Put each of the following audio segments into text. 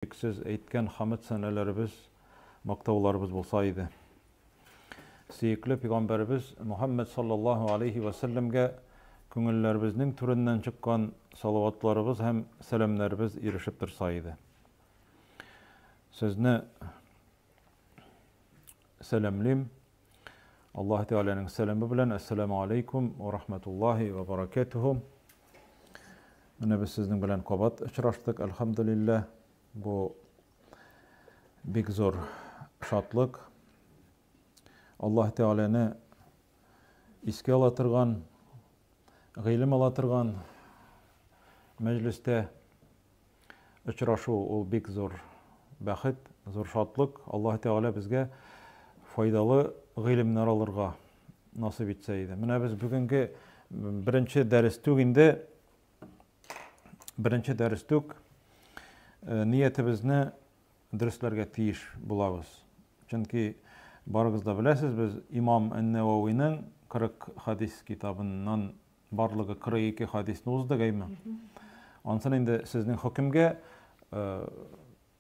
Чиксез әйткән хәмд сәнәләребез, мактауларыбыз булса иде. Сөекле пигамбәребез Мухәммәд саллаллаһу алейһи вә сәлләмгә күңелләребезнең түреннән чыккан салаватларыбыз һәм сәламнәребез ирешеп торса иде. Сезне сәламлим. Аллаһ Тәгаләнең сәламе белән Әссәламу алейкум ва рахматуллаһи ва баракатуху. Менә без сезнең белән кабат очраштык, әлхәмдүлилләһ. Бу бик зур шатлык. Аллаһ Тәгаләне искә ала торган, гыйлем ала торган мәҗлестә Очрашу ул бик зур бәхет, зур шатлык. Аллаһ Тәгалә безгә файдалы гыйлемнәр алырга насыйп итсә иде. Менә без бүгенге беренче дәрес түк инде, беренче дәрес түк, э, ниятебезне дөресләргә тиеш булабыз. Чөнки барыгыз да беләсез, без имам Ән-Нәвәвиның 40 хадис китабыннан Барлыгы 42 хадисне уздык, әйме? Ансын инде сезнең хөкемгә э,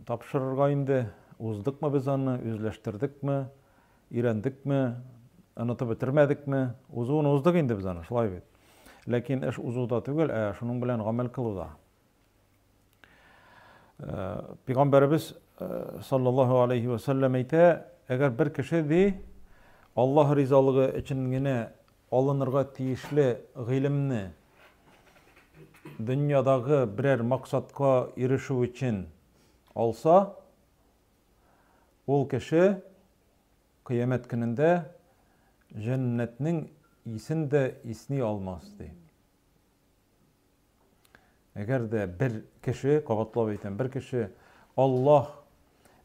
тапшырырга инде. Уздыкмы без аны, үзләштердекме, өйрәндекме, онытып бетермәдекме? Узуын уздык инде без аны, шулай бит. Ләкин эш узуда түгел, ә шуның белән гамәл кылуда. Э, Пәйгамбәребез э, саллаллаһу алейхи ва сәлләм әйтә, әгәр бер кеше ди, Аллаһ ризалыгы өчен генә алынырга тиешле гыйлемне дөньядагы берәр максатка ирешү өчен алса, ул кеше кыямәт көнендә җәннәтнең исен дә исни алмас, ди. Әгәр дә бер кеше, кабатлап әйтәм, бер кеше Аллаһ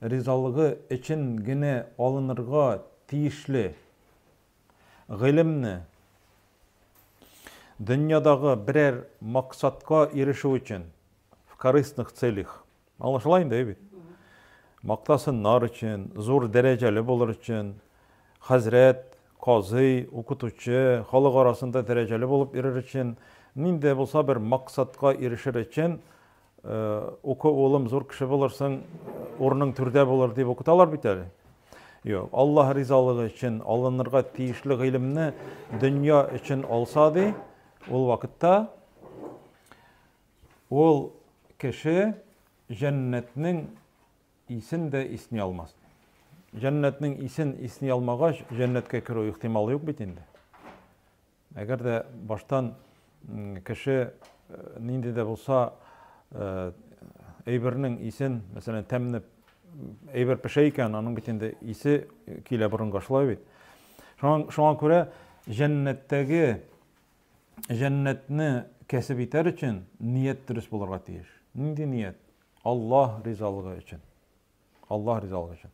ризалыгы өчен генә алынырга тиешле гыйлемне дөньядагы берәр максатка ирешү өчен, в корыстных целях, Аңлашыла инде, әй бит. Мактасыннар өчен, зур дәрәҗәле булыр өчен, хәзрәт, казый, укытучы, халык арасында дәрәҗәле булып йөрер өчен, нинди дә булса бер максатка ирешер өчен, э, укы, улым, зур кеше булырсың, урының түрдә булыр дип укыталар бит әле. Юк, Аллаһ ризалыгы өчен алынырга тиешле гыйлемне дөнья өчен алса ди, ул вакытта Ул кеше җәннәтнең исен дә исни алмас. Җәннәтнең исен исни алмагач, җәннәткә керү ихтималы юк бит инде. Әгәр дә баштан кеше э, нинди дә булса э, әйбернең исен, мәсәлән, тәмне әйбер пешә икән, аның бит инде исе килә борынга, шулай бит. Шуңа, шуңа күрә җәннәттәге Җәннәтне кәсеп итәр өчен ният дөрес булырга тиеш. Нинди ният? Аллаһ ризалыгы өчен. Аллаһ ризалыгы өчен.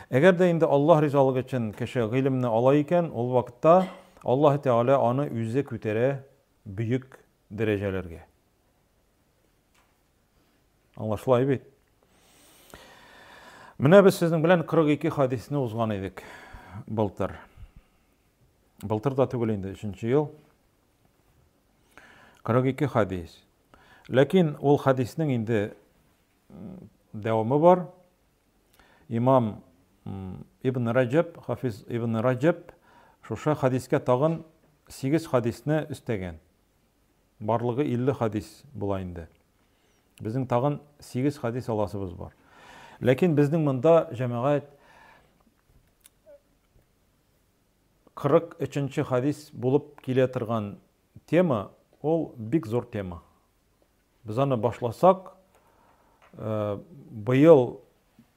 Әгәр дә инде Аллаһ ризалыгы өчен кеше гыйлемне ала икән, ул вакытта Аллаһ Тәгалә аны үзе күтәрә бөек дәрәҗәләргә. Аңлашыла бит? Менә без сезнең белән 42 хадисне узган идек былтыр. Былтыр да түгел инде, өченче ел. 42 хадис. Ләкин ул хадиснең инде дәвамы бар. Имам Ибн Раҗаб, Хафиз Ибн Раҗаб шушы хадискә тагын 8 хадисне өстәгән. Барлыгы 50 хадис була инде. Безнең тагын 8 хадис аласыбыз бар. Ләкин безнең монда җәмәгать 43 нче хадис булып килә торган тема, ул бик зур тема. Без аны башласак, э, быел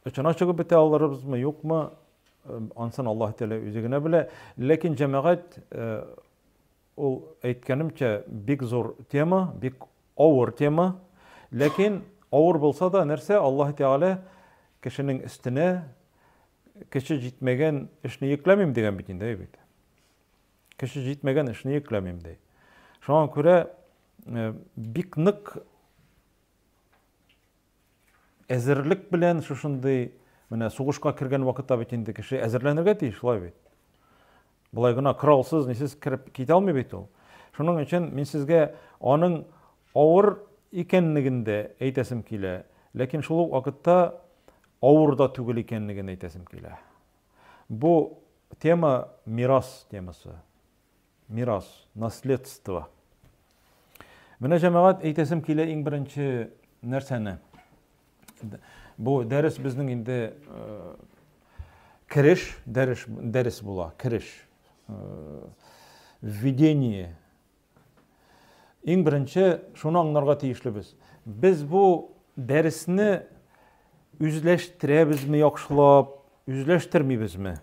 очына чыгып бетә алырбызмы, юкмы, э, ансын Аллаһ Тәгалә үзе генә белә. Ләкин җәмәгать э, ул әйткәнемчә бик зур тема, бик авыр тема. Ләкин авыр булса да нәрсә Аллаһ Тәгалә кешенең өстенә Кеше җитмәгән эшне йөкләмим дигән бит инде, әй бит. Кеше җитмәгән эшне йөкләмим ди. Шуңа күрә э, бик нык әзерлек белән шушындый менә сугышка кергән вакытта бит инде кеше әзерләнергә тиеш, шулай бит. Болай гына коралсыз, нисез кереп китә алмый бит ул. Шуның өчен мин сезгә аның авыр икәнлеген дә әйтәсем килә. Ләкин шул ук вакытта авыр да түгел икәнлеген әйтәсем килә. Бу тема мирас темасы. Мирас, наследство. Менә җәмәгать әйтәсем килә иң беренче нәрсәне. Бу дәрес безнең инде э, кереш, дәрес, дәрес була, кереш. Э, введение. Иң беренче шуны аңларга тиешлебез. Без бу дәресне үзләштерәбезме яхшылап, үзләштермибезме?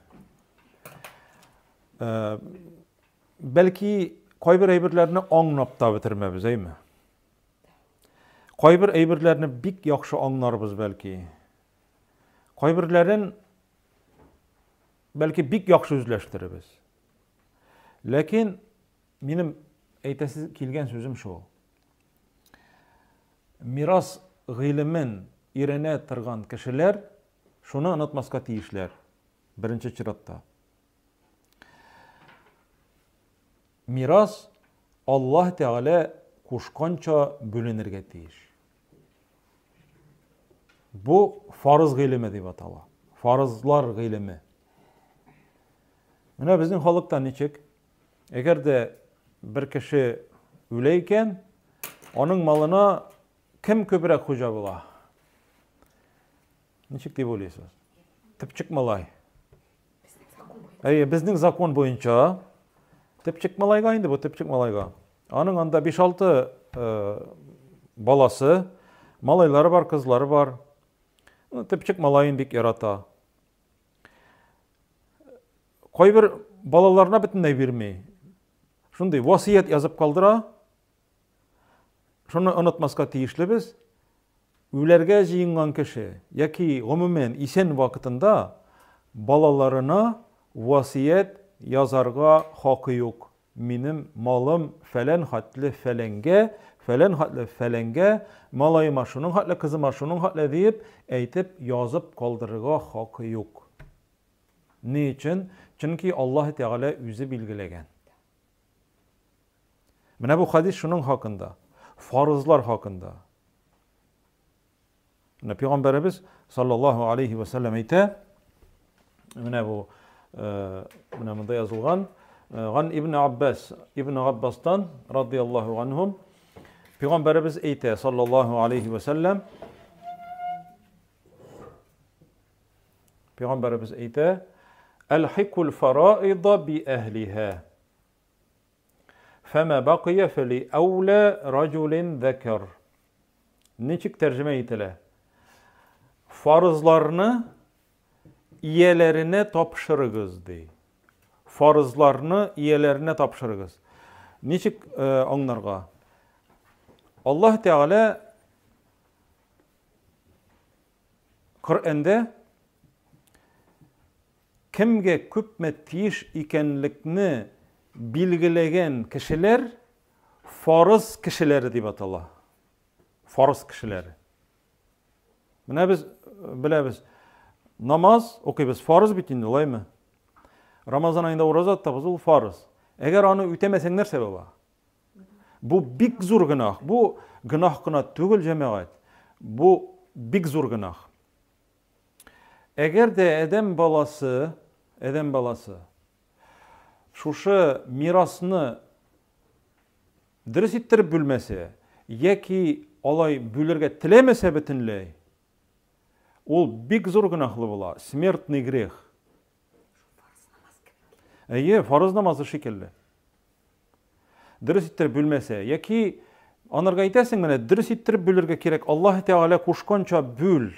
Э, бәлки кайбер әйберләрне аңлап та бетермәбез, әйме? Кайбер әйберләрне бик яхшы аңларбыз бәлки. Кайберләрен бәлки бик яхшы үзләштерербез. Ләкин минем әйтәсе килгән сүзем шул. Мирас гыйлемен өйрәнә торган кешеләр шуны онытмаска тиешләр. Беренче чиратта. Мирас Аллаһ Тәгалә кушканча бүленергә тиеш. Бу фарыз гыйлеме дип атала. Фарызлар гыйлеме. Менә безнең халыкта ничек? Әгәр дә бер кеше үлә икән, аның малына кем күбрәк хуҗа була? Ничек дип уйлыйсыз? Төпчек малай. Әйе, безнең закон буенча төпчек малайга инде бу төпчек малайга. Аның анда 5-6 э, баласы, малайлары бар, кызлары бар. Ну, төпчек малаен бик ярата. Кайбер балаларына бөтенләй бирми. Шундый васыять язып калдыра. Шуны онытмаска тиешлебез. Үләргә җыенган кеше яки гомумән исән вакытында балаларына васыять язарга хакы юк. Минем малым фәлән хәтле фәләнгә, фәлән хәтле фәләнгә, малаема шуның хәтле, кызыма шуның хәтле диеп әйтеп язып калдырырга хакы юк. Ни өчен? Чөнки Аллаһ Тәгалә үзе билгеләгән. Менә бу хадис шуның хакында, фарызлар хакында. Менә пәйгамбәребез саллаллаһу алейхи ва саллям әйтә, менә бу э, менә монда язылган, э, Ган ибн Аббас, ибн Аббастан радияллаһу анхум пәйгамбәребез әйтә саллаллаһу алейхи ва саллям Пәйгамбәребез әйтә, Әлхикул фараида би әһлиһа. Фәмә бакыя фәли әүлә раҗулин зәкәр. Ничек тәрҗемә ителә? Фарызларны ияләренә тапшырыгыз, ди. Фарызларны ияләренә тапшырыгыз. Ничек э, аңларга? Аллаһ Тәгалә Коръәндә кемгә күпме тиеш икәнлекне билгеләгән кешеләр фарыз кешеләре дип атала. Фарыз кешеләре. Менә без э, беләбез, намаз укыйбыз, фарыз бит инде, улаймы? Рамазан аенда ураза тотабыз, ул фарыз. Әгәр аны үтәмәсәң нәрсә була? Бу бик зур гөнаһ. Бу гөнаһ кына түгел, җәмәгать. Бу бик зур гөнаһ. Әгәр дә адәм баласы, адәм баласы шушы мирасны дөрес иттереп бүлмәсә яки алай бүлергә теләмәсә бөтенләй, ул бик зур гөнаһлы була, смертный грех. Әйе, фарыз намазы шикелле. Дөрес иттереп бүлмәсә, яки анарга әйтәсең, менә дөрес иттереп бүлергә кирәк, Аллаһ Тәгалә кушканча бүл.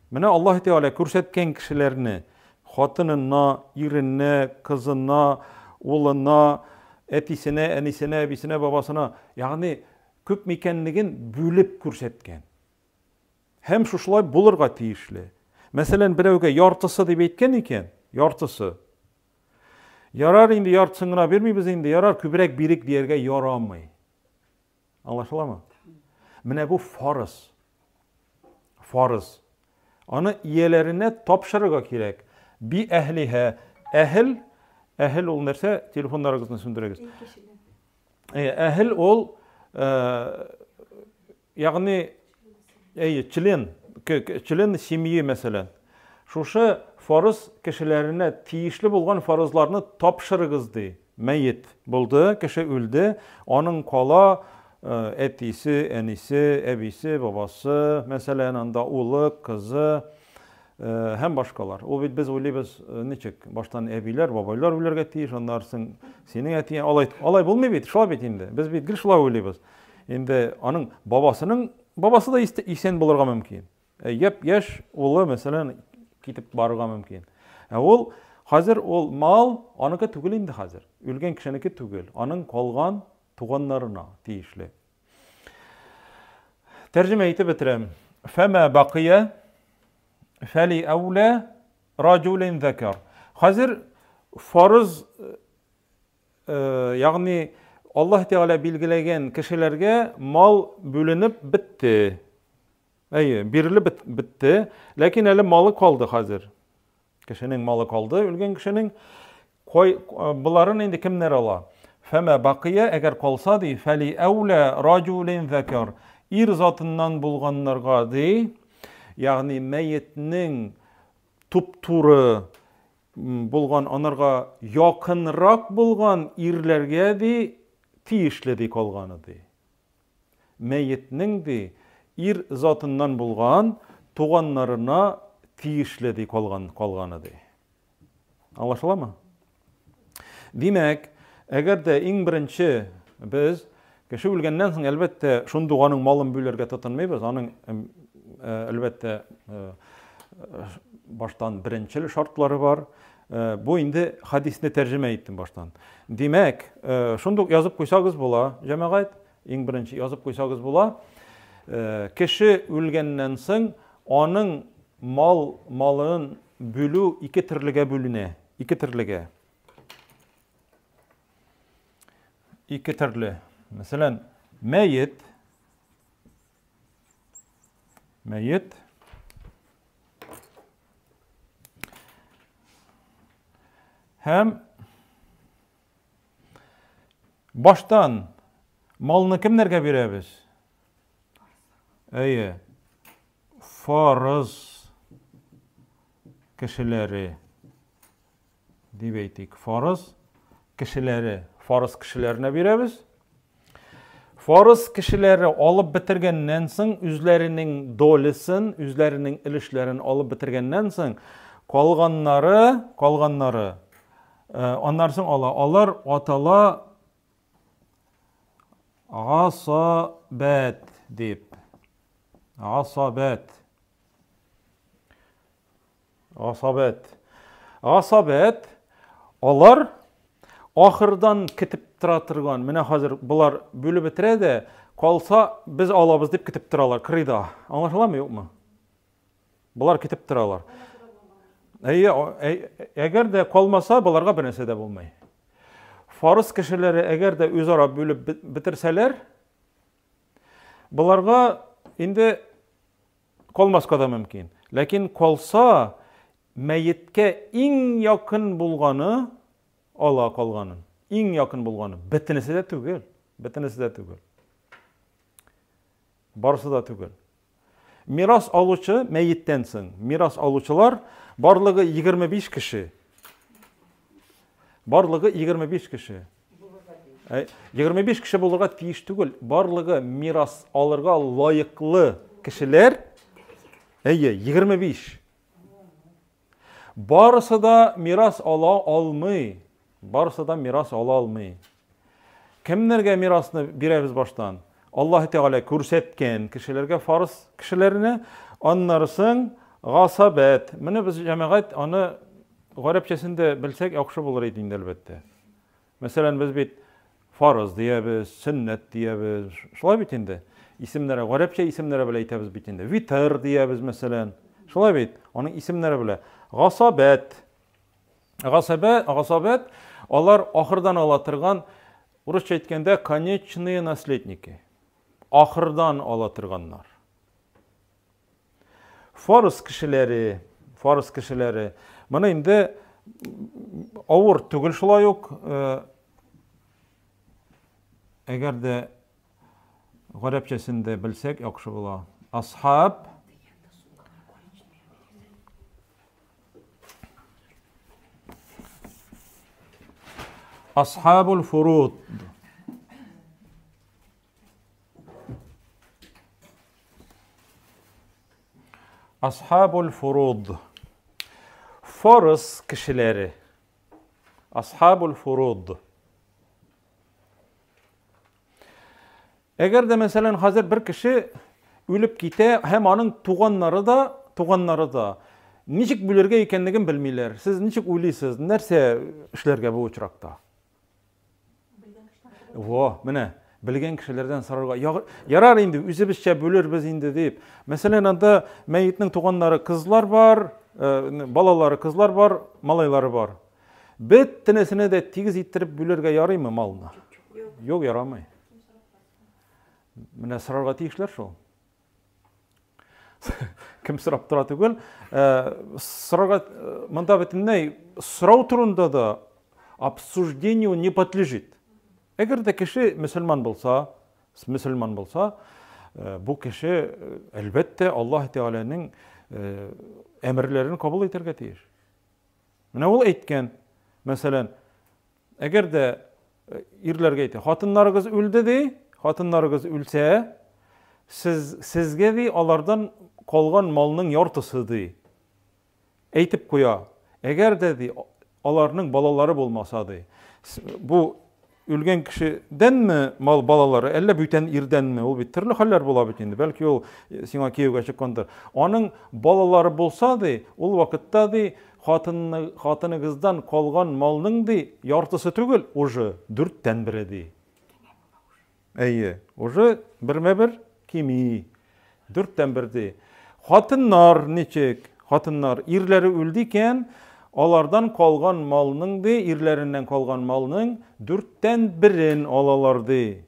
Менә Аллаһ Тәгалә күрсәткән кешеләрне, хатынына, иренә, кызына, улына, әтисенә, әнисенә, әбисенә, бабасына, ягъни күп микәнлеген бүлеп күрсәткән. Һәм шушылай булырга тиешле. Мәсәлән, берәүгә яртысы дип әйткән икән, яртысы. Ярар инде яртысын гына бирмибез инде, ярар күбрәк бирик дияргә ярамый. Аңлашыламы? Менә бу фарыз. Фарыз. Аны ияләренә тапшырырга кирәк. Би әһлиһә. Әһел, әһел ул нәрсә? Телефоннарыгызны сүндерегез. Әһел ул э, ягъни әйе, член, Член семьи, мәсәлән. Шушы фарыз кешеләренә тиешле булган фарызларны тапшырыгыз, ди. Мәет булды, кеше үлде, аның кала әтисе, әнисе, әбисе, бабасы, мәсәлән, анда улы, кызы һәм башкалар. Ул бит без уйлыйбыз, ничек, баштан әбиләр, бабайлар үләргә тиеш, аннан соң синең әтиең, алай, алай булмый бит, шулай бит инде. Без бит гел шулай уйлыйбыз. Инде аның бабасының бабасы да исән булырга мөмкин. Ә япь-яшь улы, мәсәлән, китеп барырга мөмкин. Ә ул хәзер ул мал аныкы түгел инде хәзер. Үлгән кешенеке түгел, аның калган туганнарына тиешле. Тәрҗемә итеп бетерәм. Фәмә бакия фәли әүлә раҗулин зәкәр. Хәзер фарыз ягъни Аллаһ Тәгалә билгеләгән кешеләргә мал бүленеп бетте. Әйе, бирелеп бетте, ләкин әле малы калды хәзер. Кешенең малы калды, үлгән кешенең. Кой, боларын инде кемнәр ала? Фәмә бакия, әгәр калса ди, фәли әүлә раҗулин зәкәр. Ир затыннан булганнарга ди, ягъни мәетнең туп-туры булган, анарга якынрак булган ирләргә ди, тиешле ди калганы ди. Мәетнең, ди, ир затыннан булган туганнарына тиешле, ди, калган, калганы, ди. Аңлашыламы? Димәк, әгәр дә иң беренче без кеше үлгәннән соң, әлбәттә, шундук аның малын бүләргә тотынмыйбыз, аның, әлбәттә, баштан беренчел шартлары бар. Бу инде хадисне тәрҗемә иттем баштан. Димәк, шундук язып куйсагыз була, җәмәгать, иң беренче язып куйсагыз була. Кеше үлгәннән соң аның мал малын бүлү ике төрлегә бүленә. Ике төрлегә. Ике төрле. Мәсәлән, мәет мәет Һәм баштан малны кемнәргә бирәбез? Әйе. Фарыз кешеләре дип әйтик. Фарыз кешеләре, фарыз кешеләренә бирәбез. Фарыз кешеләре алып бетергәннән соң, үзләренең долесын, үзләренең өлешләрен алып бетергәннән соң, калганнары, калганнары, э, аннан соң ала. Алар атала асабәт дип. Асабәт. Гасабәт. Гасабәт, алар ахырдан көтеп тора торган. Менә хәзер болар бүлеп бетерә дә, калса без алабыз дип көтеп торалар кырыйда. Аңлашыламы, юкмы? Болар көтеп торалар. Әйе, әгәр дә калмаса, боларга бер нәрсә дә булмый. Фарыз кешеләре әгәр дә үзара бүлеп бетерсәләр, боларга инде Калмаска да мөмкин. Ләкин калса, мәеткә иң якын булганы ала калганын. Иң якын булганы. Бөтенесе дә түгел. Бөтенесе дә түгел. Барысы да түгел. Мирас алучы мәеттән соң, мирас алучылар барлыгы 25 кеше. Барлыгы 25 кеше. 25 кеше булырга тиеш түгел. Барлыгы мирас алырга лаеклы кешеләр, әйе, 25. Барысы да мирас ала алмый. Барысы да мирас ала алмый. Кемнәргә мирасны бирәбез баштан? Аллаһ Тәгалә күрсәткән кешеләргә, фарыз кешеләренә, аннары соң гасабәт. Менә без җәмәгать аны гарәпчәсен дә белсәк яхшы булыр иде инде әлбәттә. Мәсәлән, без бит фарыз диябез, сөннәт диябез. Шулай бит инде. Исемнәре, гарәпчә исемнәре белән әйтәбез бит инде. Витр диябез, мәсәлән. Шулай бит. Аның исемнәре белән. Гасабәт. Гасабә, гасабәт, алар ахырдан ала торган, урысча әйткәндә, конечные наследники. Ахырдан ала торганнар. Фарыз кешеләре, фарыз кешеләре. Моны инде авыр түгел шулай ук. Э, әгәр дә гарәпчәсен дә белсәк, яхшы була. Асхаб. Асхабул фуруд. Асхабул фуруд. Фарыз кешеләре. Асхабул фуруд. Әгәр дә, мәсәлән, хәзер бер кеше үлеп китә һәм аның туганнары да, туганнары да ничек бүлергә икәнлеген белмиләр. Сез ничек уйлыйсыз, нәрсә эшләргә бу очракта? Во, менә белгән кешеләрдән сорарга. Ярар инде, үзебезчә бүлербез инде дип. Мәсәлән, анда мәетнең туганнары кызлар бар, э, балалары кызлар бар, малайлары бар. Бөтенесенә дә тигез иттереп бүлергә ярыймы малны? Юк, ярамый. Менә сорарга тиешләр шул. Кем сорап тора түгел. Э, сорарга э, монда бөтенләй сорау турында да обсуждению не подлежит. Әгәр дә кеше мөселман булса, мөселман булса, э, бу кеше әлбәттә Аллаһ Тәгаләнең әмерләрен кабул итәргә тиеш. Менә ул әйткән, мәсәлән, әгәр дә э, ирләргә әйтә, хатыннарыгыз үлде ди, хатыннарыгыз үлсә, сез сезгә ди алардан калган малның яртысы ди. Әйтеп куя. Әгәр дә ди аларның балалары булмаса ди. Бу Үлгән кешедәнме мал балалары, әллә бүтән ирдәнме? Ул бит төрле хәлләр була бит инде. Бәлки ул э, сиңа кияүгә чыккандыр. Аның балалары булса ди, ул вакытта ди, хатыны, хатыныгыздан калган малның ди, яртысы түгел, уже дүрттән бере ди. Әйе, уже бермә-бер кими. Дүрттән бер ди. Хатыннар ничек? Хатыннар ирләре үлде икән, алардан калган малның ди, ирләреннән калган малның дүрттән берен алалар ди.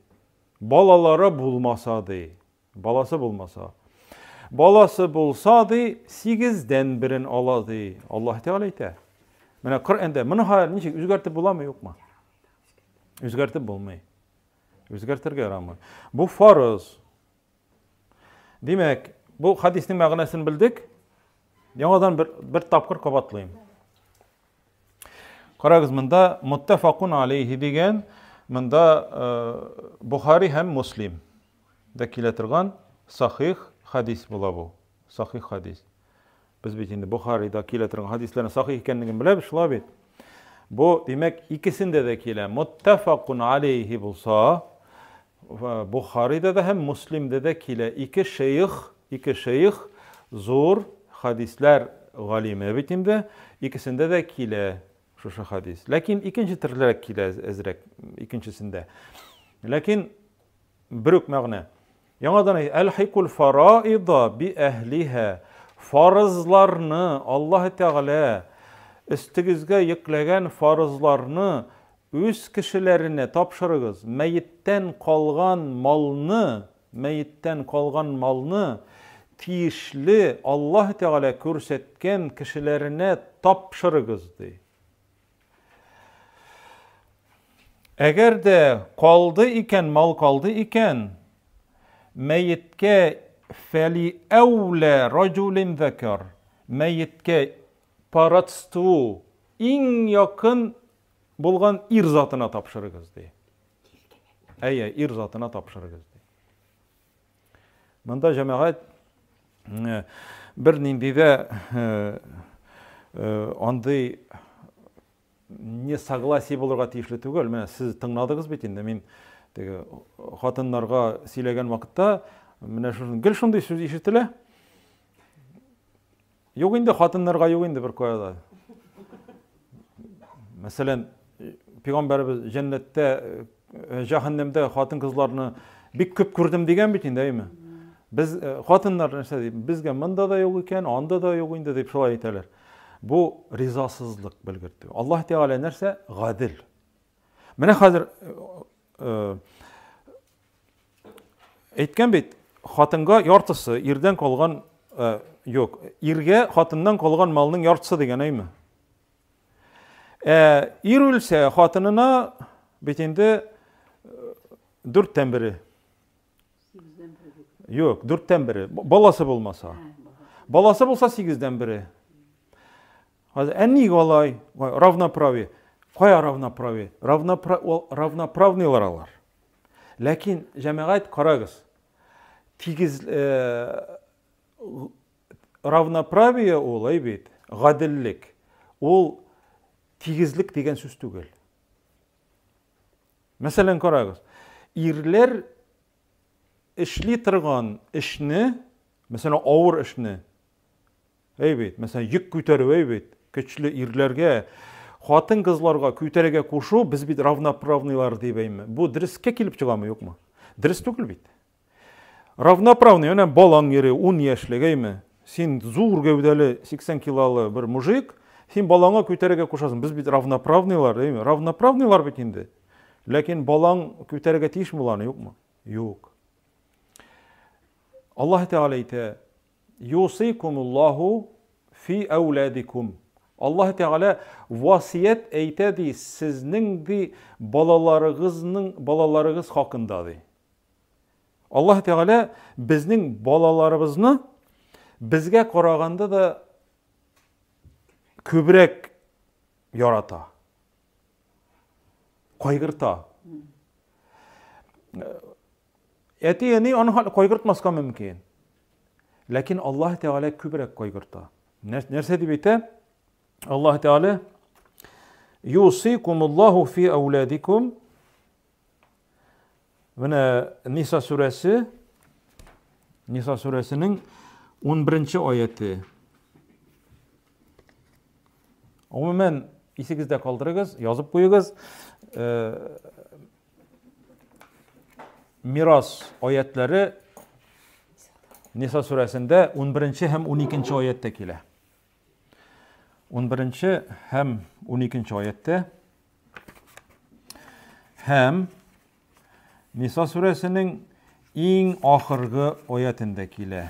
Балалары булмаса ди. Баласы булмаса. Баласы булса ди, сигездән берен ала ди. Аллаһ Тәгалә әйтә. Менә Коръәндә моны ничек үзгәртеп буламы, юкмы? Үзгәртеп булмый. Үзгәртергә ярамый. Бу фарыз. Димәк, бу хадиснең мәгънәсен белдек. Яңадан бер, бер тапкыр кабатлыйм. Карагыз, монда муттафакун алейхи дигән, монда э, Бухари һәм Муслим да килә торган сахих хадис була бу. Сахих хадис. Без бит инде Бухарида килә торган хадисләрнең сахих икәнлеген беләбез, шулай бит. Бу, димәк, икесендә дә килә. Муттафакун алейхи булса, Бухарида да һәм Муслимдә дә килә. Ике шейх, ике шейх зур хадисләр галиме бит инде, икесендә дә килә шушы хадис. Ләкин икенче төрлерәк килә әзрәк икенчесендә. Ләкин бер үк мәгънә. Яңадан әйт, әлхикул фараида би әһлиһә. Фарызларны Аллаһ Тәгалә өстегезгә йөкләгән фарызларны үз кешеләренә тапшырыгыз. Мәеттән калган малны, мәеттән калган малны тиешле Аллаһ Тәгалә күрсәткән кешеләренә тапшырыгыз, ди. Әгәр дә калды икән, мал калды икән, мәеткә фәли әүлә раҗулин зәкәр, мәеткә по родству иң якын булган ир затына тапшырыгыз, ди. Әйе, ир затына тапшырыгыз, ди. Монда җәмәгать э, бер нинди дә э, э, андый несогласие булырга тиешле түгел. Менә сез тыңладыгыз бит инде. Мин теге хатыннарга сөйләгән вакытта менә шушы гел шундый сүз ишетелә. Юк инде, хатыннарга юк инде бер кая да. Мәсәлән, пәйгамбәребез җәннәттә, э, җәһәннәмдә хатын-кызларны бик күп күрдем дигән бит инде, әйме? Без э, хатыннар нәрсә ди? Безгә монда да юк икән, анда да юк инде дип шулай әйтәләр. Бу ризасызлык белгертү. Аллаһ Тәгалә нәрсә? Гадел. Менә хәзер э, Әйткән бит, хатынга яртысы, ирдән калган, э, юк, иргә хатыннан калган малның яртысы дигән әйме? Ә ир үлсә, хатынына бит инде э, дүрттән бере. Юк, дүрттән бере. Баласы булмаса. Баласы булса сигездән бере. Хәзер, ә ник алай? Равноправие. Кая равноправие? Равноправныйлар алар. Ләкин, җәмәгать, карагыз, тигез э, равноправие ул, әй бит, гаделлек. Ул тигезлек дигән сүз түгел. Мәсәлән, карагыз, ирләр эшли торган эшне, мәсәлән, авыр эшне, әй бит, мәсәлән, йөк күтәрү, әй бит, көчле ирләргә, хатын-кызларга күтәрергә кушу, без бит равноправныйлар дип әйме. Бу дөрескә килеп чыгамы, юкмы? Дөрес түгел бит. Равноправный, менә балаң йөри, 10 яшьлек, әйме? Син зур гәүдәле, 80 килолы бер мужик, син балаңа күтәрергә кушасың. Без бит равноправныйлар, әйме? Равноправныйлар бит инде. Ләкин балаң күтәрергә тиешме ул аны, юкмы? Юк. Аллаһ Тәгалә әйтә, Юсыйкумуллаһу фи әүләдикум. Аллаһ Тәгалә васият әйтә ди, сезнең ди балаларыгызның балаларыгыз хакында ди. Аллаһ Тәгалә безнең балаларыбызны безгә караганда да күбрәк ярата. Кайгырта. Әти-әни аны кайгыртмаска мөмкин. Ләкин Аллаһ Тәгалә күбрәк кайгырта. Нәрсә дип әйтә? Аллаһ Тәгалә Юсикумуллаһу фи ауладикум. Менә Ниса сүрәсе, Ниса сүрәсенең 11 аяте. Гомумән, исегездә калдырыгыз, язып куегыз. Э, мирас аятлары Ниса сүрәсендә 11 һәм 12 аяттә килә. 11 һәм 12 аяттә һәм Ниса сүрәсенең иң ахыргы аятендә килә.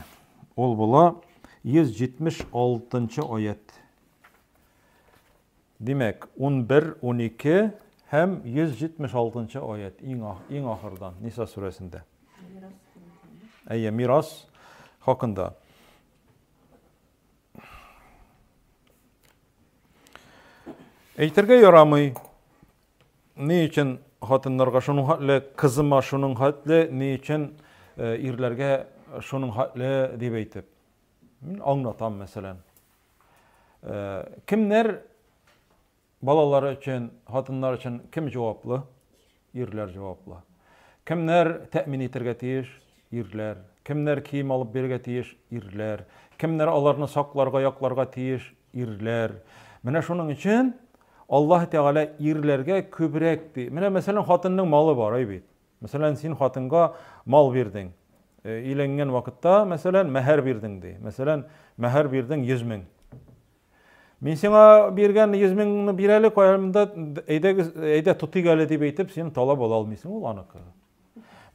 Ул була 176 аят. Димәк, 11, 12 һәм 176 аят иң, иң ахырдан Ниса сүрәсендә. Әйе, мирас хакында. Әйтергә ярамый. Ни өчен хатыннарга шуның хәтле, кызыма шуның хәтле, ни өчен э, ирләргә шуның хәтле дип әйтеп. Мин аңлатам, мәсәлән. Э, кемнәр Балалар өчен, хатыннар өчен кем җаваплы? Ирләр җаваплы. Кемнәр тәэмин итәргә тиеш? Ирләр. Кемнәр кием алып бирергә тиеш? Ирләр. Кемнәр аларны сакларга, якларга тиеш? Ирләр. Менә шуның өчен Аллаһ Тәгалә ирләргә күбрәк ди. Менә мәсәлән, хатынның малы бар, әй бит. Мәсәлән, син хатынга мал бирдең. Э, өйләнгән вакытта, мәсәлән, мәһәр бирдең ди. Мәсәлән, мәһәр бирдең 100 мең. Мин сиңа биргән 100 меңне бир әле, каямда әйдәгез, әйдә тотыйк әле дип әйтеп, син талап ала алмыйсың, ул аныкы.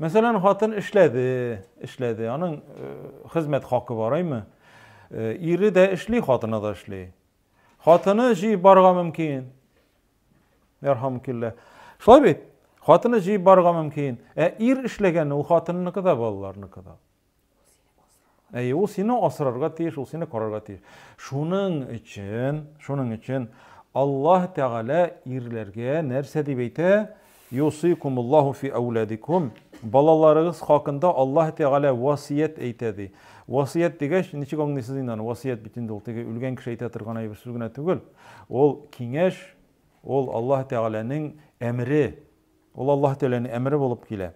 Мәсәлән, хатын эшләде, эшләде. Аның э, хезмәт хакы бар, әйме? Э, ире дә эшли, хатыны да эшли. Хатыны җыеп барырга мөмкин. Ярхамкилла. Шулай бит? Хатыны җыеп барырга мөмкин. Ә ир эшләгән ул хатынныкы да, балаларныкы да. Әйе, ул сине асрарга тиеш, ул сине карарга тиеш. Шуның өчен, шуның өчен Аллаһ Тәгалә ирләргә нәрсә дип әйтә? Юсыйкумуллаһу фи әүладикум. Балаларыгыз хакында Аллаһ Тәгалә васият әйтә ди. Васият дигәч, ничек аңлыйсыз инде аны? Васият бит инде ул теге үлгән кеше әйтә торган әйбер сүз генә түгел. Ул киңәш, ул Аллаһ Тәгаләнең әмере. Ул Аллаһ Тәгаләнең әмере булып килә.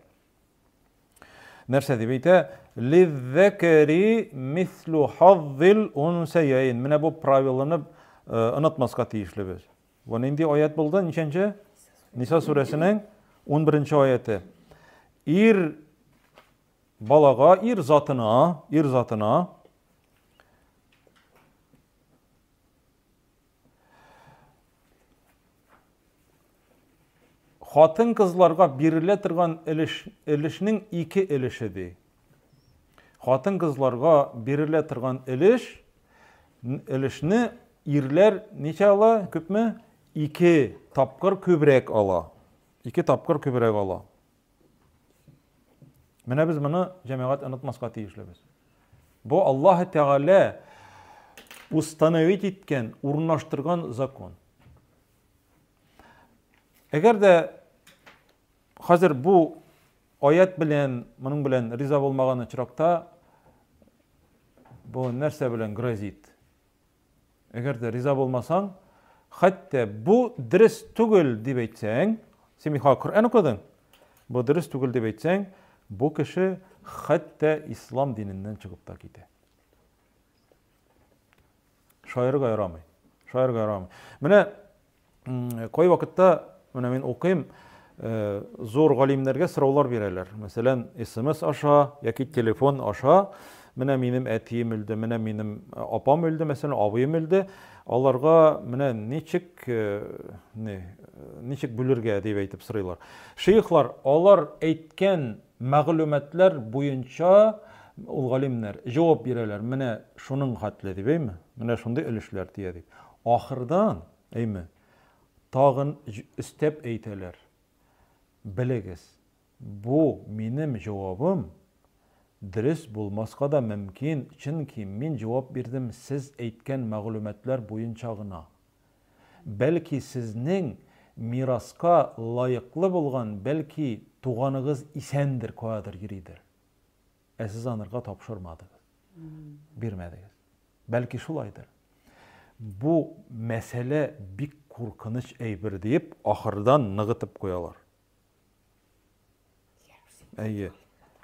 Нәрсә дип әйтә? Лиззәкәри мислу хаззил унсәяйн. Менә бу правиланы э, онытмаска тиешлебез. Бу нинди аят булды? Ничәнче? Ниса сүрәсенең 11 аяты. Ир балага, ир затына, ир затына Хатын-кызларга бирелә торган өлеш, өлешнең ике өлеше ди. Хатын-кызларга бирелә торган өлеш, өлешне ирләр ничә ала, күпме? Ике тапкыр күбрәк ала. Ике тапкыр күбрәк ала. Менә без моны җәмәгать онытмаска тиешлебез. Бу Аллаһ Тәгалә установить иткән, урнаштырган закон. Әгәр дә хәзер бу аят белән, моның белән риза булмаган очракта, бу нәрсә белән грозит? Әгәр дә риза булмасаң, хәтта бу дөрес түгел дип әйтсәң, син бит Коръән укыдың, бу дөрес түгел дип әйтсәң, бу кеше хәтта ислам диненнән чыгып та китә. Шаярга ярамый. Шаярга ярамый. Менә кай вакытта менә мин укыйм, э, зур галимнәргә сораулар бирәләр. Мәсәлән, SMS аша яки телефон аша, менә минем әтием үлде, менә минем э, апам үлде, мәсәлән, абыем үлде. Аларга менә ничек э, не, ничек бүлергә дип әйтеп сорыйлар. Шейхлар алар әйткән мәгълүматлар буенча ул галимнәр җавап бирәләр. Менә шуның хәтле дип, әйме? Менә шундый өлешләр тия дип. Ахырдан, әйме, тагын өстәп әйтәләр. Белегез, бу минем җавабым дөрес булмаска да мөмкин, чөнки мин җавап бирдем сез әйткән мәгълүматлар буенча гына. Бәлки сезнең мираска лаеклы булган, бәлки туганыгыз исәндер, каядыр йөридер. Ә сез анырга тапшырмадыгыз. Бирмәдегез. Бәлки шулайдыр. Бу мәсьәлә бик куркыныч әйбер диеп, ахырдан ныгытып куялар. Әйе.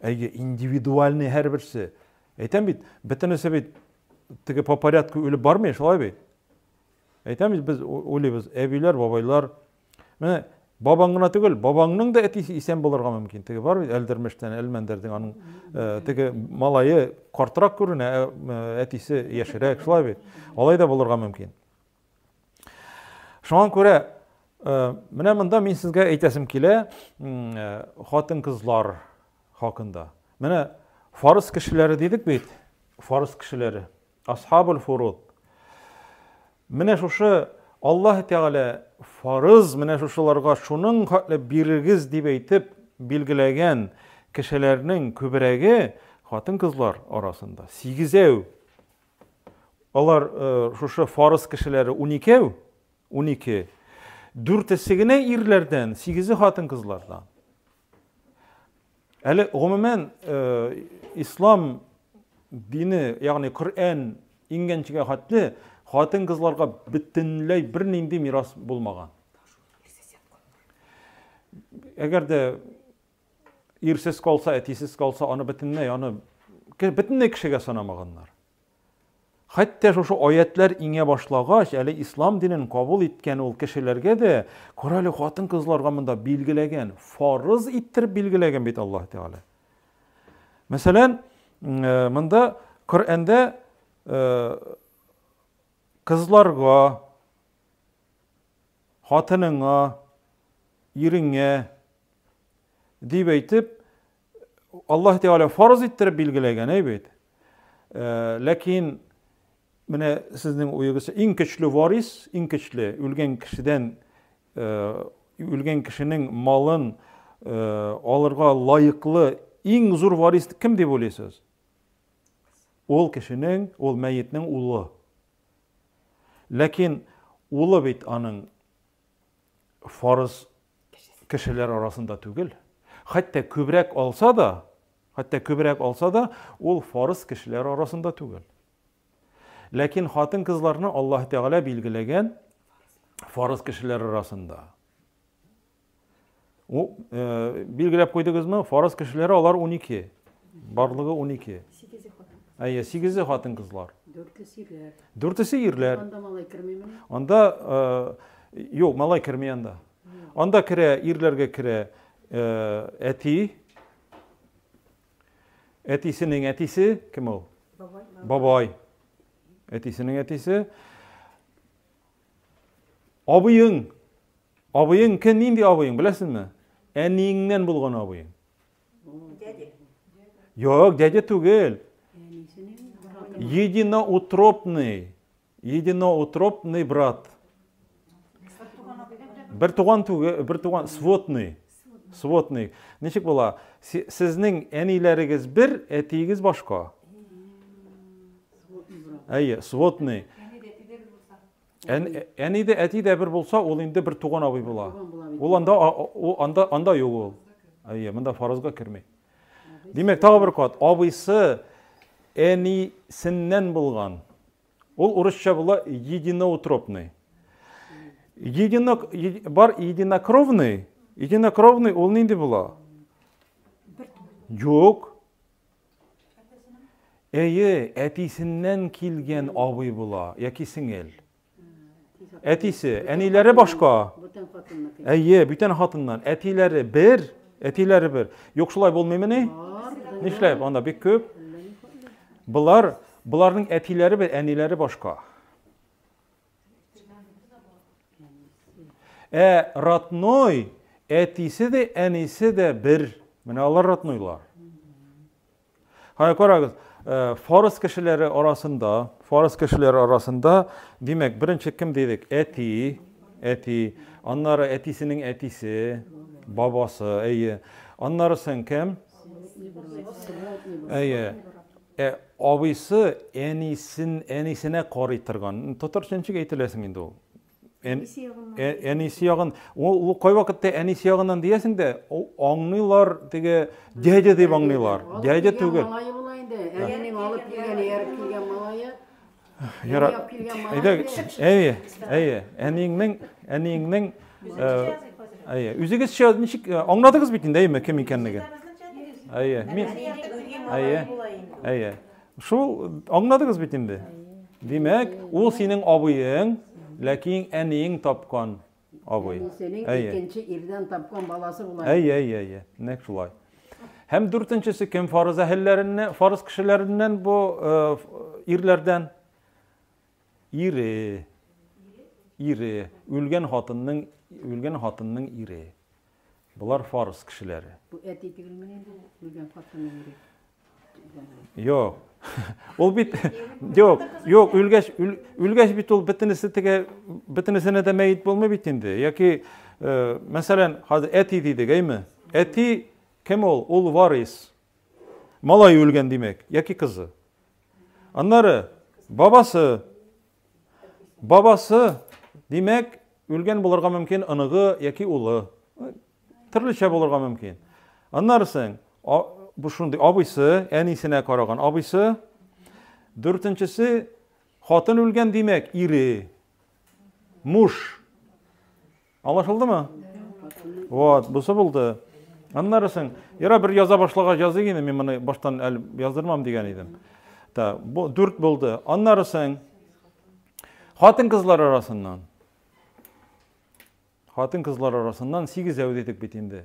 Әйе, индивидуальный һәрберсе. Әйтәм бит, бөтенесе бит теге по порядку үлеп бармый, шулай бит. Әйтәм бит, без уйлыйбыз, әбиләр, бабайлар. Менә бабаң гына түгел, бабаңның да әтисе исән булырга мөмкин. Теге бар бит Әлдермештән, Әлмәндәрдең аның э, теге малае картрак күренә, э, әтисе яшьрәк, шулай бит. Алай да булырга мөмкин. Шуңа күрә э, менә монда мин сезгә әйтәсем килә, хатын-кызлар хакында. Менә фарыз кешеләре дидек бит, фарыз кешеләре. Асхабул фуруд. Менә шушы Аллаһ Тәгалә фарыз менә шушыларга шуның хәтле бирегез дип әйтеп билгеләгән кешеләрнең күбрәге хатын-кызлар арасында. Сигезәү. Алар э, шушы фарыз кешеләре уникәү, 12. Дүртесе генә ирләрдән, сигезе хатын-кызлардан. Әле гомумән э, ислам дине, ягъни Коръән иңгәнчегә хәтле хатын-кызларга бөтенләй бернинди мирас булмаган. Әгәр дә ирсез калса, әтисез калса, аны бөтенләй аны бөтенләй кешегә санамаганнар. Хәтта шушы аятлар иңә башлагач, әле ислам динен кабул иткән ул кешеләргә дә, кара әле хатын-кызларга монда билгеләгән, фарыз иттереп билгеләгән бит Аллаһ Тәгалә. Мәсәлән, э, монда Коръәндә э, кызларга, хатыныңа, иреңә дип әйтеп, Аллаһ Тәгалә фарыз иттереп билгеләгән, әй бит. Э, ләкин менә сезнең уегызча иң көчле варис, иң көчле үлгән кешедән э, үлгән кешенең малын э, алырга лаеклы иң зур варис кем дип уйлыйсыз? Ул кешенең, ул мәетнең улы. Ләкин улы бит аның фарыз кешеләр арасында түгел. Хәтта күбрәк алса да, хәтта күбрәк алса да, ул фарыз кешеләр арасында түгел. Ләкин хатын-кызларны Аллаһ Тәгалә билгеләгән фарыз кешеләр арасында. У, э, билгеләп куйдыгызмы? Фарыз кешеләре алар 12. Барлыгы 12. Сигезе хатын. Әйе, сигезе хатын-кызлар. Дүртесе ирләр. Дүртесе ирләр. Анда малай кермиме? Анда э, юк, малай керми анда. Анда керә, ирләргә керә э, әти. Әтисенең әтисе кем ул? Бабай. Бабай. Әтисенең әтисе. Абыең. Абыең кем, нинди абыең, беләсеңме? Әниеңнән булган абыең. Дядя. Юк, дядя түгел. Единоутробный. Единоутробный брат. Бер туган түгел, бер туган сводный. Сводный. Ничек була? Сезнең әниләрегез бер, әтиегез башка. Әйе, сводный. Әни дә, әти дә бер булса, ул инде бер туган абый була. Ул анда ул анда анда юк ул. Әйе, монда фарызга керми. Димәк, тагы бер кат, абыйсы әнисеннән булган. Ул урысча була единоутробный. Едино, бар единокровный, единокровный ул нинди була? Юк. Әйе, әтисеннән килгән абый була яки сеңел. Әтисе, әниләре башка. Әйе, бүтән хатыннан. Әтиләре бер, әтиләре бер. Юк, шулай булмыймыни? Нишләп? Анда бик күп. Болар, боларның әтиләре бер, әниләре башка. Ә родной әтисе дә, әнисе дә бер. Менә алар роднойлар. Һай, карагыз, э, фарыз кешеләре арасында, фарыз кешеләре арасында, димәк, беренче кем дидек? Әти, әти, аннары әтисенең әтисе, бабасы, әйе. Аннары соң кем? Әйе. Ә абыйсы әнисен, әнисенә карый торган. Татарча ничек әйтеләсең инде ул? Әнисе ягыннан. Әнисе ягын, ул кайвакытта әнисе ягыннан диясең дә, аңлыйлар теге дядя дип аңлыйлар. Дядя түгел. Малае була инде. Әнинең алып килгән, ияреп килгән малае. Яра. Әйдә, әйе, әйе. Әниеңнең, әниеңнең әйе, үзегезчә ничек аңладыгыз бит инде, әйеме, кем икәнлеген? Әйе, мин Әйе. Әйе. Шул аңладыгыз бит инде. Димәк, ул синең абыең, ләкин әниең тапкан абый. Әнисенең икенче ирдән тапкан баласы була. Әйе, әйе, әйе. Нәкъ шулай. Һәм дүртенчесе кем фарыз әһелләреннән, фарыз кешеләреннән бу э, ирләрдән? Ире. Ире. Үлгән хатынның, үлгән хатынның ире. Болар фарыз кешеләре. Бу әти түгелмени инде, үлгән хатынның ире? Юк. Ул бит юк, юк, үлгәч, үлгәч бит ул бөтенесе теге бөтенесенә дә мәет булмый бит инде. Яки, э, мәсәлән, хәзер әти дидек, әйме? Әти кем ул? Ул варис. Малай үлгән димәк, яки кызы. Аннары бабасы. Бабасы, димәк, үлгән булырга мөмкин оныгы яки улы. Төрлечә булырга мөмкин. Аннары соң, бу шундый абыйсы, әнисенә караган абыйсы. Дүртенчесе, хатын үлгән, димәк, ире. Муж. Аңлашылдымы? Вот, бусы булды. Аннары соң, яра бер яза башлагач языйк инде, мин моны баштан әле яздырмам дигән идем. Та, бу дүрт булды. Аннары соң, хатын-кызлар арасыннан. Хатын-кызлар арасыннан сигезәү дидек бит инде.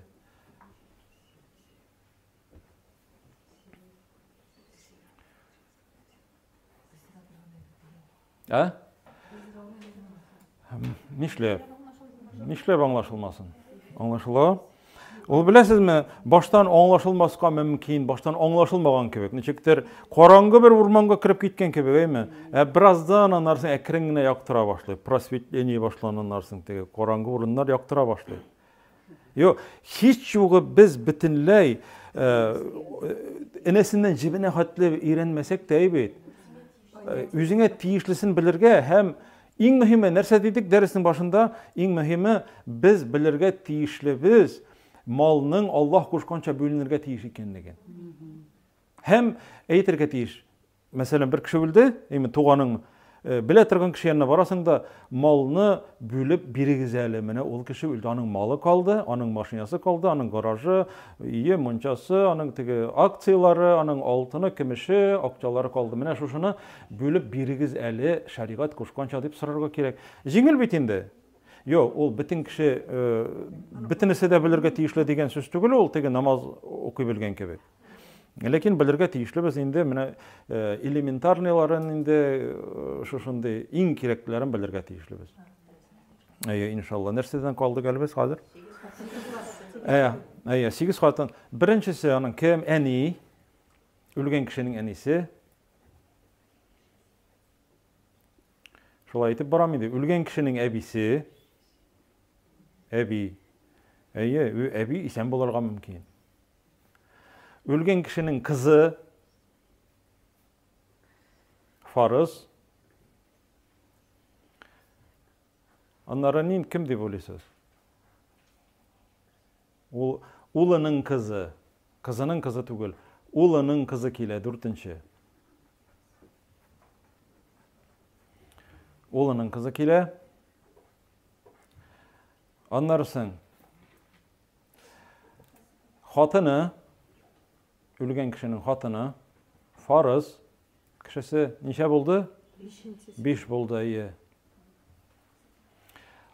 Ә? Нишләп? Нишләп аңлашылмасын? Аңлашыла. Ул беләсезме, баштан аңлашылмаска мөмкин, баштан аңлашылмаган кебек. Ничектер караңгы бер урманга кереп киткән кебек, әйме? Ә бераздан аннан соң әкрен генә яктыра башлый. Просветление башлана аннан соң теге караңгы урыннар яктыра башлый. Юк, һич югы без бөтенләй энәсеннән җебенә хәтле өйрәнмәсәк тә бит. Үзеңә тиешлесен белергә һәм иң мөһиме нәрсә дидек дәреснең башында? Иң мөһиме без белергә тиешлебез малның Аллаһ кушканча бүленергә тиеш икәнлеген. Һәм әйтергә тиеш, Мәсәлән, бер кеше үлде, именно туганың, э, белә торган кеше янына барасың да, малны бүлеп бирегез әле. Менә ул кеше үлде, аның малы калды, аның машинасы калды, аның гаражы, өе, мунчасы, аның теге акцияләре, аның алтыны, көмеше, акчалары калды. Менә шушыны бүлеп бирегез әле, шәригать кушканча дип сорарга кирәк. Җиңел бит инде. Юк, ул бөтен кеше, э, бөтенесе дә белергә тиешле дигән сүз түгел ул, теге намаз укый белгән кебек. Ләкин белергә тиешлебез инде менә э, элементарныйларын инде э, шушындый иң кирәклеләрен белергә тиешлебез. Әйе, иншалла. Нәрсәдән калдык әле без хәзер? Әйе, әйе, сигез хатын. Беренчесе аның кем? Әни. Үлгән кешенең әнисе. Шулай итеп барам инде. Үлгән кешенең әбисе. Әби. Әйе, әби исән булырга мөмкин. Үлгән кешенең кызы фарыз. Аннары нин кем дип уйлыйсыз? Ул улының кызы. Кызының кызы түгел. Улының кызы килә дүртенче. Улының кызы килә. Аннары соң хатыны, үлгән кешенең хатыны, фарыз кешесе ничә булды? Биш булды, әйе.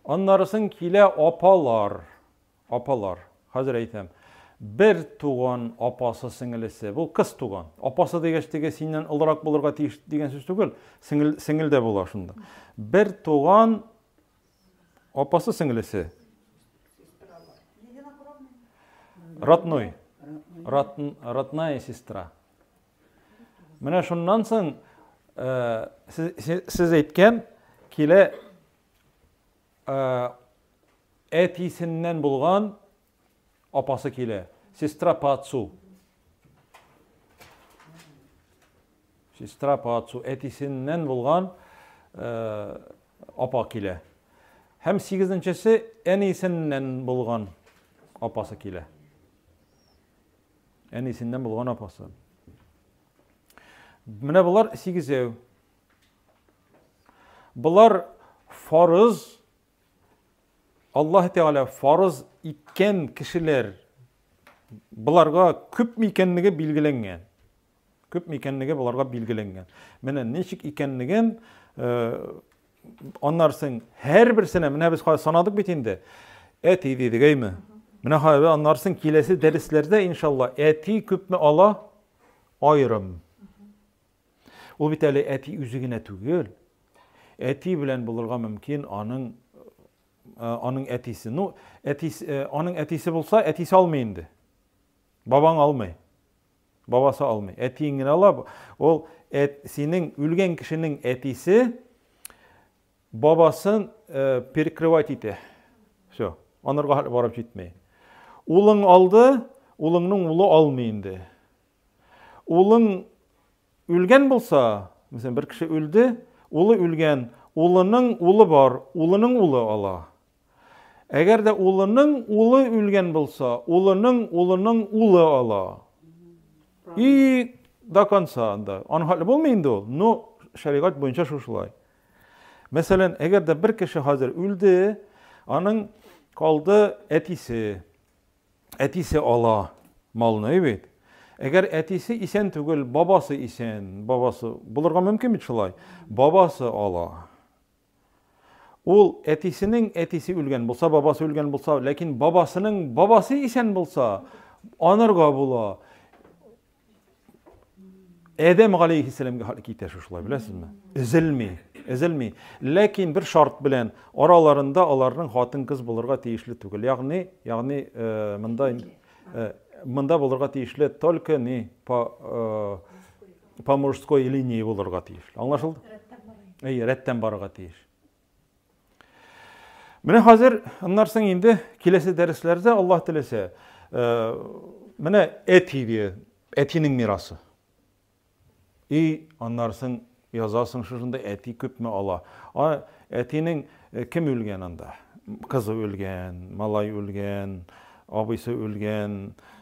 Аннарысын килә апалар. Апалар. Хәзер әйтәм. Бер туган апасы сеңелесе. Бу кыз туган. Апасы дигәч теге синнән олырак булырга тиеш дигән сүз түгел. Сеңел, сеңел дә була шунда. Бер туган апасы сеңелесе. Родной. Род, родная сестра. Менә шуннан соң э, сез, сез әйткән килә э, әтисеннән булган апасы килә. Сестра по отцу. Сестра по отцу. Әтисеннән булган э, апа килә. Һәм сигезенчесе әнисеннән булган апасы килә. Әнисеннән булган апасы. Менә болар сигезәү. Болар фарыз Аллаһ Тәгалә фарыз иткән кешеләр боларга күпме икәнлеге билгеләнгән. Күпме икәнлеге боларга билгеләнгән. Менә ничек икәнлеген э, аннарсын һәрберсенә менә без хәзер санадык бит инде. Әти дидек, әйме? Менә хәзер аннарсын киләсе дәресләрдә иншалла әти күпме ала? Аерым. Ул бит әле әти үзе генә түгел. Әти белән булырга мөмкин аның э, аның әтисе. Ну, әтисе, э, аның әтисе булса, әтисе алмый инде. Бабаң алмый. Бабасы алмый. Әтиең генә ала. Ул әт, синең үлгән кешенең әтисе бабасын э, перекрывать итә. Все. Анарга барып җитми. Улың алды, улыңның улы алмый инде. Улың үлгән булса, мәсәлән, бер кеше үлде, улы үлгән, улының улы бар, улының улы ала. Әгәр дә улының улы үлгән булса, улының улының улы ала. И до конца анда. Аның хәле булмый инде ул, но шәригать буенча шушылай. Мәсәлән, әгәр дә бер кеше хәзер үлде, аның калды әтисе. Әтисе ала малны бит. Әгәр әтисе исән түгел, бабасы исән, бабасы булырга мөмкин бит шулай. Бабасы ала. Ул әтисенең әтисе үлгән булса, бабасы үлгән булса, ләкин бабасының бабасы исән булса, анырга була. Әдәм галәйһиссәламгә хәтле китә шушылай, беләсезме? Өзелми, өзелми. Ләкин бер шарт белән араларында аларның хатын-кыз булырга тиешле түгел. Ягъни, ягъни э, монда э, монда булырга тиешле только не по э, по мужской линии булырга тиешле. Аңлашылды? Әй, рәттән барырга тиеш. Менә хәзер аннан соң инде киләсе дәресләрдә Аллаһ теләсә, э, менә әти дия, әтинең мирасы. И аннан соң язасың шушында әти күпме ала. А әтинең э, кем үлгән анда? Кызы үлгән, малай үлгән, абыйсы үлгән,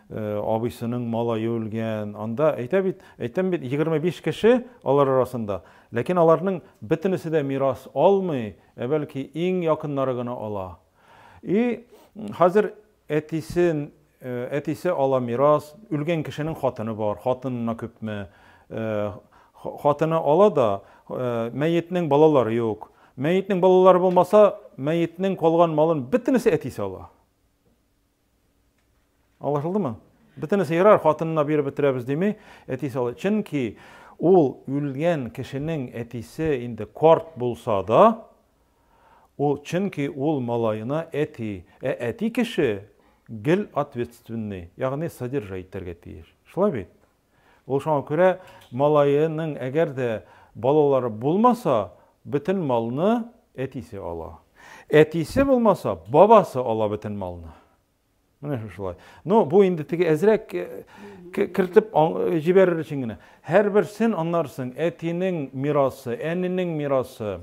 э, абыйсының малае үлгән. Анда әйтә бит, әйтәм бит 25 кеше алар арасында. Ләкин аларның бөтенесе дә мирас алмый, ә бәлки иң якыннары гына ала. И хәзер әтисен, э, әтисе ала мирас, үлгән кешенең хатыны бар, хатынына күпме, э, хатыны ала да, э, мәетнең балалары юк. Мәетнең балалары булмаса, мәетнең калган малын бөтенесе әтисе ала. Аңлашылдымы? Бөтенесе ярар, хатынына биреп бетерәбез дими, әтисе ала. Чөнки ул үлгән кешенең әтисе инде карт булса да, ул чөнки ул малаена әти. Ә әти кеше гел ответственный, ягъни содержать итәргә тиеш. Шулай бит? Ул шуңа күрә малаеның әгәр дә балалары булмаса, бөтен малны әтисе ала. Әтисе булмаса, бабасы ала бөтен малны. Менә шушылай. Ну, бу инде теге әзрәк э, кертеп э, җибәрер өчен генә. Һәрберсен аннарсың, әтинең мирасы, әнинең мирасы.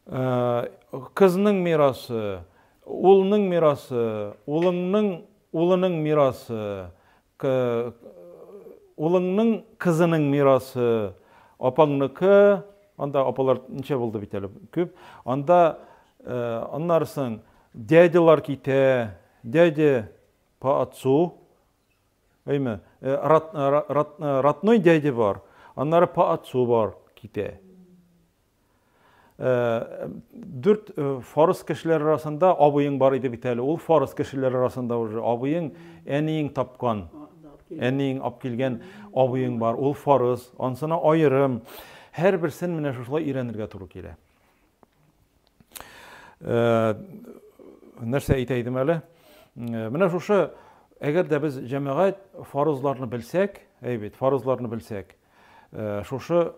Кызның мирасы, улның мирасы, улыңның улының мирасы, улыңның кызының мирасы, апаңныкы, анда апалар ничә булды бит әле, күп. Анда аннары соң дядялар китә, дядя по отцу, әйме, родной дядя бар, аннары по отцу бар китә. Дүрт фарыз кешеләр арасында абыең бар иде бит әле. Ул фарыз кешеләр арасында уже абыең, әниең тапкан, әниең алып килгән абыең бар. Ул фарыз, ансына аерым. Һәрберсен менә шушылай өйрәнергә туры килә. Нәрсә әйтә идем әле? Менә шушы, әгәр дә без җәмәгать фарызларны белсәк, әй бит, фарызларны белсәк, Шушы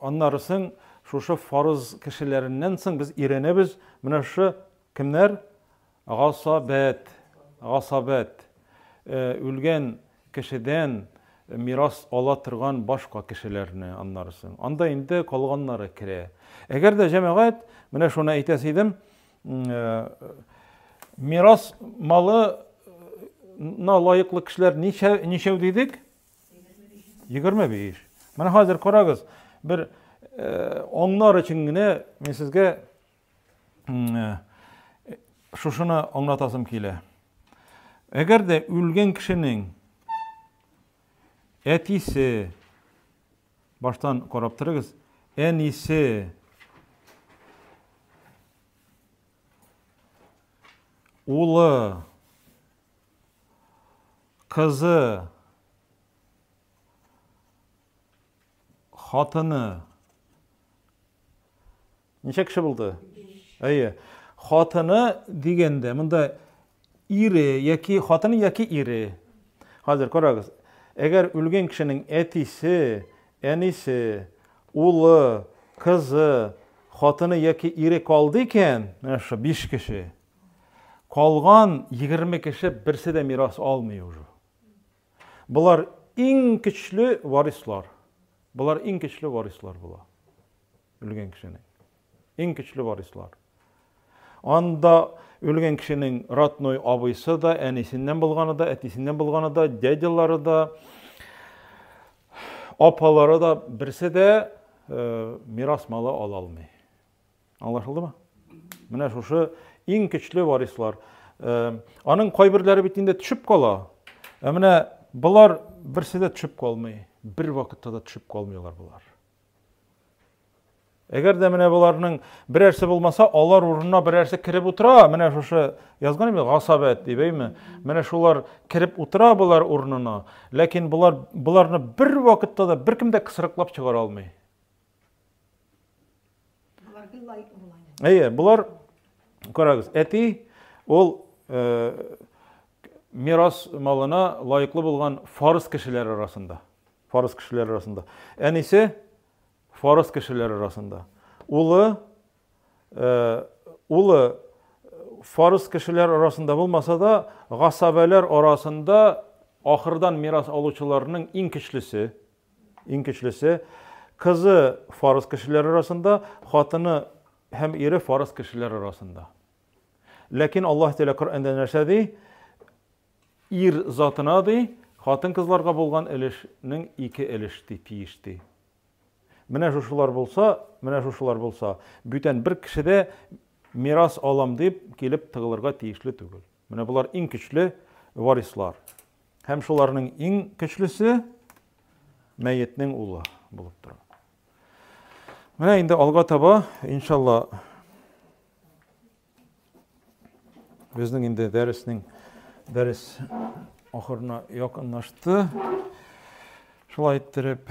аннары соң шушы фарыз кешеләреннән соң без өйрәнәбез менә шушы кемнәр? Гасабәт, гасабәт. Үлгән кешедән мирас ала торган башка кешеләрне аннары соң. Анда инде калганнары керә. Әгәр дә җәмәгать, менә шуны әйтәсе идем, мирас малы на лаеклы кешеләр ничә ничәү дидек? 25. Менә хәзер карагыз, бер аңнар өчен генә мин сезгә шушыны аңлатасым килә. Әгәр дә үлгән кешенең әтисе, баштан карап торыгыз, әнисе, улы, Кызы, хатыны. Ничә кеше булды? Әйе. Хатыны дигәндә, монда ире яки хатыны яки ире. Хәзер карагыз. Әгәр үлгән кешенең әтисе, әнисе, улы, кызы, хатыны яки ире калды икән, менә шушы 5 кеше. Калган 20 кеше берсе дә мирас алмый уже. Болар иң көчле варислар. Болар иң көчле варислар була. Үлгән кешенең. Иң көчле варислар. Анда үлгән кешенең родной абыйсы да, әнисеннән булганы да, әтисеннән булганы да, дядялары да, апалары да берсе дә э, мирас малы ала алмый. Аңлашылдымы? Менә шушы иң көчле варислар. Э, аның кайберләре бит инде төшеп кала. Ә менә болар берсе дә төшеп калмый. Бер вакытта да төшеп калмыйлар болар. Әгәр дә менә боларның берәрсе булмаса, алар урынына берәрсе кереп утыра. Менә шушы язган инде гасабәт дип, әйме? Менә шулар кереп утыра болар урынына. Ләкин болар боларны бер вакытта да беркем дә кысрыклап чыгара алмый. Болар гел лаеклы була. Әйе, болар карагыз, әти ул э, мирас малына лаеклы булган фарыз кешеләр арасында. Фарыз кешеләр арасында. Әнисе фарыз кешеләр арасында. Улы э, улы фарыз кешеләр арасында булмаса да, гасабәләр арасында ахырдан мирас алучыларның иң көчлесе. Иң көчлесе, кызы фарыз кешеләр арасында, хатыны һәм ире фарыз кешеләр арасында. Ләкин Аллаһ Тәгалә Коръәндә нәрсә ди? Ир затына ди, хатын-кызларга булган өлешнең ике өлеш ди, тиеш ди. Менә шушылар булса, менә шушылар булса, бүтән бер кеше дә мирас алам дип килеп тыгылырга тиешле түгел. Менә болар иң көчле варислар. Һәм шуларның иң көчлесе мәетнең улы булып тора. Менә инде алга таба, иншалла, безнең инде дәреснең дәрес ахырына якынлашты. Шулай иттереп.